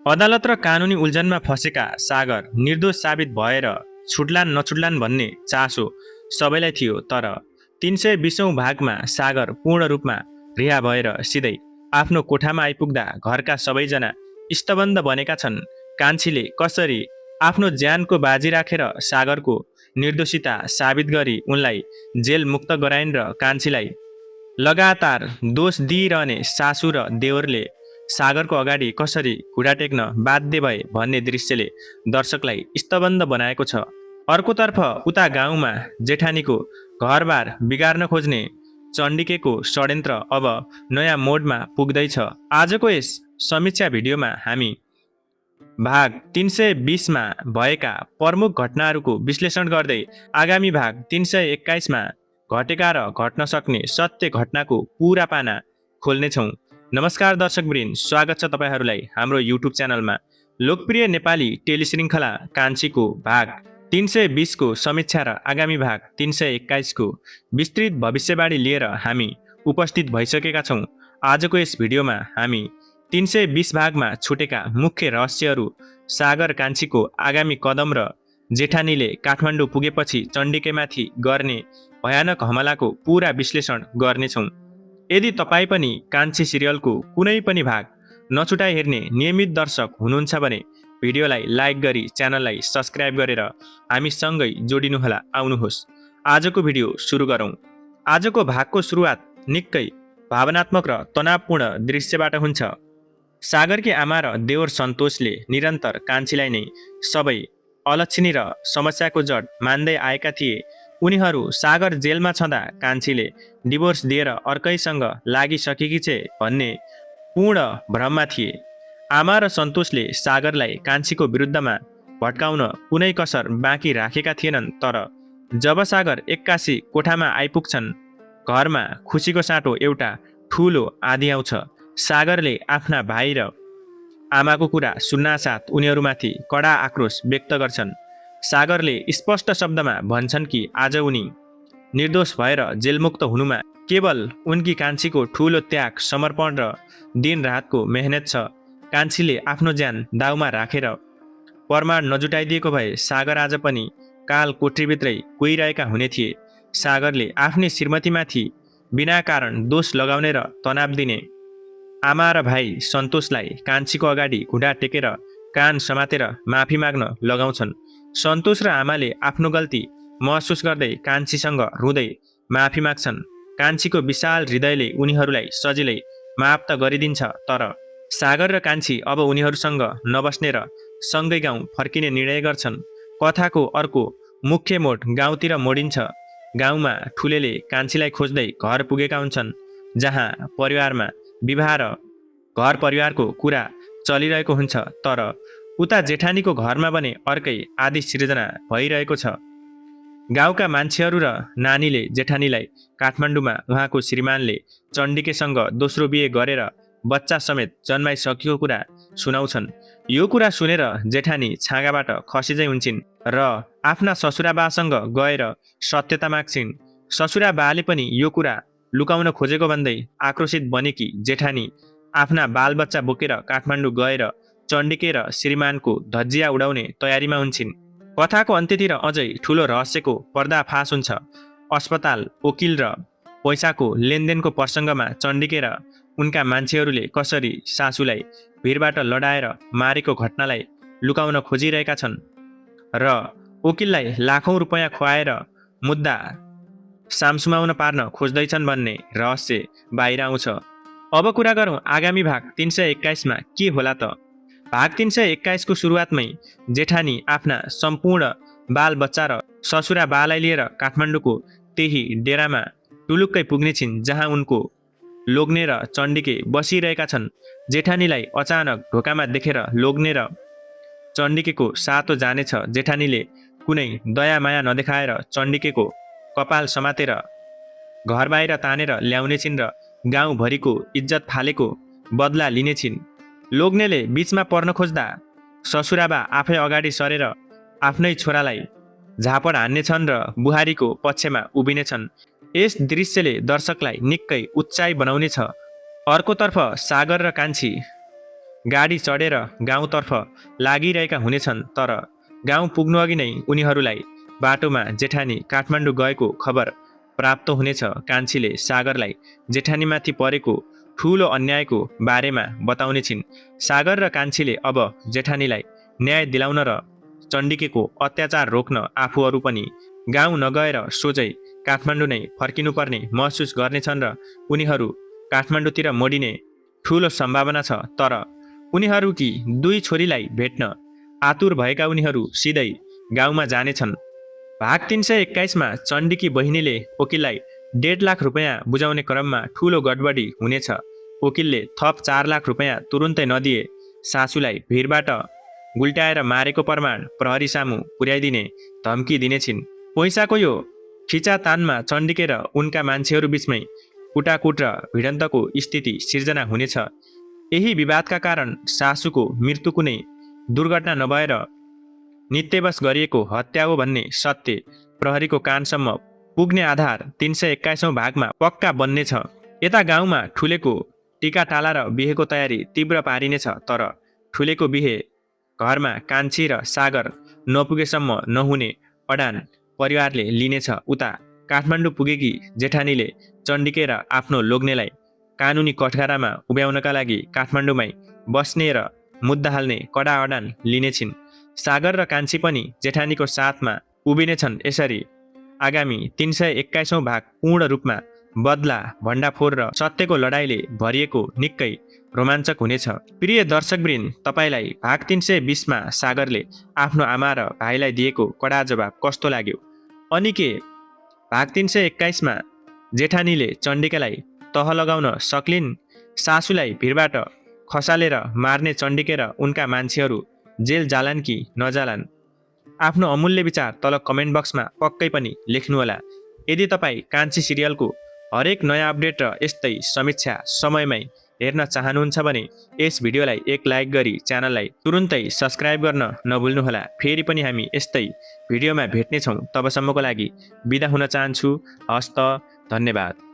अदालत र कानुनी उल्झनमा फँसेका सागर निर्दोष साबित भएर छुट्लान् नछुट्लान् भन्ने चासो सबैलाई थियो। तर 320औं भागमा सागर पूर्ण रूपमा रिहा भएर सिधै आफ्नो कोठामा आइपुग्दा घरका सबैजना स्तबन्ध बनेका छन्। कान्छीले कसरी आफ्नो ज्यानको बाजी राखेर सागरको निर्दोषिता साबित गरी उनलाई जेल मुक्त गराइन् र कान्छीलाई लगातार दोष दिइरहने सासू र देवरले सागरको अगाडि कसरी घुँडा टेक्न बाध्य भए भन्ने दृश्यले दर्शकलाई स्तबन्ध बनाएको छ। अर्कोतर्फ उता गाउँमा जेठानीको घरबार बिगार्न खोज्ने चण्डिकेको षड्यन्त्र अब नयाँ मोडमा पुग्दैछ। आजको यस समीक्षा भिडियोमा हामी भाग 320मा भएका प्रमुख घटनाहरूको विश्लेषण गर्दै आगामी भाग 321मा घटेका र घट्न सक्ने सत्य घटनाको पूरा पाना खोल्नेछौँ। नमस्कार दर्शकवृन्द, स्वागत छ तपाईहरूलाई हाम्रो युट्युब च्यानलमा। लोकप्रिय नेपाली टेलिश्रृङ्खला कान्छीको भाग 320 को समीक्षा र आगामी भाग 321 को विस्तृत भविष्यवाणी लिएर हामी उपस्थित भइसकेका छौँ। आजको यस भिडियोमा हामी 320 भागमा छुटेका मुख्य रहस्यहरू, सागर कान्छीको आगामी कदम र जेठानीले काठमाडौँ पुगेपछि चण्डिकेमाथि गर्ने भयानक हमलाको पूरा विश्लेषण गर्नेछौँ। यदि तपाईँ पनि कान्छी सिरियलको कुनै पनि भाग नछुटाई हेर्ने नियमित दर्शक हुनुहुन्छ भने भिडियोलाई लाइक गरी च्यानललाई सब्स्क्राइब गरेर हामीसँगै जोडिनुहोला। आउनुहोस् आजको भिडियो सुरु गरौँ। आजको भागको सुरुवात निकै भावनात्मक र तनावपूर्ण दृश्यबाट हुन्छ। सागरकी आमा र देवर सन्तोषले निरन्तर कान्छीलाई नै सबै अलक्षिणी र समस्याको जड मान्दै आएका थिए। उनीहरू सागर जेलमा छँदा कान्छीले डिभोर्स दिएर अर्कैसँग लागिसकेकी छे भन्ने पूर्ण भ्रममा थिए। आमा र सन्तोषले सागरलाई कान्छीको विरुद्धमा भट्काउन कुनै कसर बाँकी राखेका थिएनन्। तर जब सागर एक्कासी कोठामा आइपुग्छन्, घरमा खुसीको साटो एउटा ठुलो आँधी आउँछ। सागरले आफ्ना भाइ र आमाको कुरा सुन्नासाथ उनीहरूमाथि कडा आक्रोश व्यक्त गर्छन्। सागरले स्पष्ट शब्दमा भन्छन् कि आज उनी निर्दोष भएर जेलमुक्त हुनुमा केवल उनकी कान्छीको ठुलो त्याग, समर्पण र दिनरातको मेहनत छ। कान्छीले आफ्नो ज्यान दाउमा राखेर प्रमाण नजुटाइदिएको भए सागर आज पनि काल कोठरीभित्रै कुहिरहेका हुने थिए। सागरले आफ्नै श्रीमतीमाथि बिना कारण दोष लगाउने र तनाव दिने आमा र भाइ सन्तोषलाई कान्छीको अगाडि घुँडा टेकेर कान समातेर माफी माग्न लगाउँछन्। सन्तोष र आमाले आफ्नो गल्ती महसुस गर्दै कान्छीसँग रुँदै माफी माग्छन्। कान्छीको विशाल हृदयले उनीहरूलाई सजिलै माफ त गरिदिन्छ। तर सागर र कान्छी अब उनीहरूसँग नबस्ने र सँगै गाउँ फर्किने निर्णय गर्छन्। कथाको अर्को मुख्य मोड गाउँतिर मोडिन्छ। गाउँमा ठुलेले कान्छीलाई खोज्दै घर पुगेका हुन्छन्, जहाँ परिवारमा विवाह र घर परिवारको कुरा चलिरहेको हुन्छ। तर उता जेठानीको घरमा भने अर्कै आदि सिर्जना भइरहेको छ। गाउँका मान्छेहरू र नानीले जेठानीलाई काठमाडौँमा उहाँको श्रीमानले चण्डिकेसँग दोस्रो बिहे गरेर बच्चा समेत जन्माइसकेको कुरा सुनाउँछन्। यो कुरा सुनेर जेठानी छाँगाबाट खसिँदै हुन्छन् र आफ्ना ससुराबासँग गएर सत्यता माग्छिन्। ससुराबाले पनि यो कुरा लुकाउन खोजेको भन्दै आक्रोशित बनेकी जेठानी आफ्ना बालबच्चा बोकेर काठमाडौँ गएर चण्डिके र श्रीमानको धज्जिया उडाउने तयारीमा हुन्छन्। कथाको अन्त्यतिर अझै ठुलो रहस्यको पर्दाफास हुन्छ। अस्पताल, वकिल र पैसाको लेनदेनको प्रसङ्गमा चण्डिके र उनका मान्छेहरूले कसरी सासूलाई भिरबाट लडाएर मारेको घटनालाई लुकाउन खोजिरहेका छन् र वकिललाई लाखौँ रुपैयाँ खुवाएर मुद्दा सामसुमाउन पार्न खोज्दैछन् भन्ने रहस्य बाहिर आउँछ। अब कुरा गरौँ आगामी भाग 321मा के होला त। भाग 321 को सुरुवातमै जेठानी आफ्ना सम्पूर्ण बालबच्चा र ससुराबालाई लिएर काठमाडौँको त्यही डेरामा टुलुक्कै पुग्नेछिन्, जहाँ उनको लोग्ने र चण्डिके बसिरहेका छन्। जेठानीलाई अचानक ढोकामा देखेर लोग्ने र चण्डिकेको सातो जानेछ। जेठानीले कुनै दया माया नदेखाएर चण्डिकेको कपाल समातेर घर बाहिर तानेर ल्याउनेछिन् र गाउँभरिको इज्जत फालेको बदला लिनेछिन्। लोग्नेले बीचमा पर्न खोज्दा ससुराबा आफै अगाडि सरेर आफ्नै छोरालाई झापड हान्नेछन् र बुहारीको पक्षमा उभिनेछन्। यस दृश्यले दर्शकलाई निकै उत्साही बनाउनेछ। अर्कोतर्फ सागर र कान्छी गाडी चढेर गाउँतर्फ लागिरहेका हुनेछन्, तर गाउँ पुग्नु अघि नै उनीहरूलाई बाटोमा जेठानी काठमाडौँ गएको खबर प्राप्त हुनेछ। कान्छीले सागरलाई जेठानीमाथि परेको ठूलो अन्यायको बारेमा बताउने छिन्। सागर र कान्छीले अब जेठानीलाई न्याय दिलाउन र चण्डिकेको अत्याचार रोक्न आफूहरू पनि गाउँ नगएर सोझै काठमाडौँ नै फर्किनुपर्ने महसुस गर्नेछन् र उनीहरू काठमाडौँतिर मोडिने ठूलो सम्भावना छ। तर उनीहरूकी दुई छोरीलाई भेट्न आतुर भएका उनीहरू सिधै गाउँमा जानेछन्। भाग 321 चण्डीकी बहिनीले वकिललाई 1.5 लाख रुपियाँ बुझाउने क्रममा ठूलो गडबडी हुनेछ। वकिलले थप 4 लाख रुपियाँ तुरुन्तै नदिए सासूलाई भिरबाट गुल्ट्याएर मारेको प्रमाण प्रहरी सामु पुर्याइदिने धम्की दिनेछिन्। पैसाको यो खिचातानमा चण्डिके र उनका मान्छेहरू बीचमै कुटाकुट र भिडन्तको स्थिति सिर्जना हुनेछ। यही विवादका कारण सासूको मृत्यु कुनै दुर्घटना नभएर नित्यवश गरिएको हत्या हो भन्ने सत्य प्रहरीको कानसम्म पुग्ने आधार 321औं भागमा पक्का बन्नेछ। यता गाउँमा ठुलेको टिकाटाला र बिहेको तयारी तीव्र पारिनेछ। तर ठुलेको बिहे घरमा कान्छी र सागर नपुगेसम्म नहुने अडान परिवारले लिनेछ। उता काठमाडौँ पुगेकी जेठानीले चण्डिके र आफ्नो लोग्नेलाई कानुनी कठघरामा उभ्याउनका लागि काठमाडौँमै बस्ने र मुद्दा हाल्ने कडा अडान लिनेछिन्। सागर र कान्छी पनि जेठानीको साथमा उभिनेछन्। यसरी आगामी 321औं भाग पूर्ण रूपमा बदला, भण्डाफोर र सत्यको लडाईँले भरिएको निकै रोमाञ्चक हुनेछ। प्रिय दर्शकवृन्द, तपाईलाई भाग 320मा सागरले आफ्नो आमा र भाइलाई दिएको कडा जवाब कस्तो लाग्यो? अनि के भाग 321मा जेठानीले चण्डिकेलाई तह लगाउन सक्लिन्? सासूलाई भिरबाट खसालेर मार्ने चण्डिके र उनका मान्छेहरू जेल जालान् कि नजालान्? आफ्नो अमूल्य विचार तल कमेन्ट बक्समा पक्कै पनि लेख्नुहोला। यदि तपाईँ कान्छी सिरियलको हरेक नयाँ अपडेट र यस्तै समीक्षा समयमै हेर्न चाहनुहुन्छ भने यस भिडियोलाई एक लाइक गरी च्यानललाई तुरुन्तै सब्स्क्राइब गर्न नभुल्नुहोला। फेरि पनि हामी यस्तै भिडियोमा भेट्नेछौँ। तबसम्मको लागि बिदा हुन चाहन्छु। हस्त, धन्यवाद।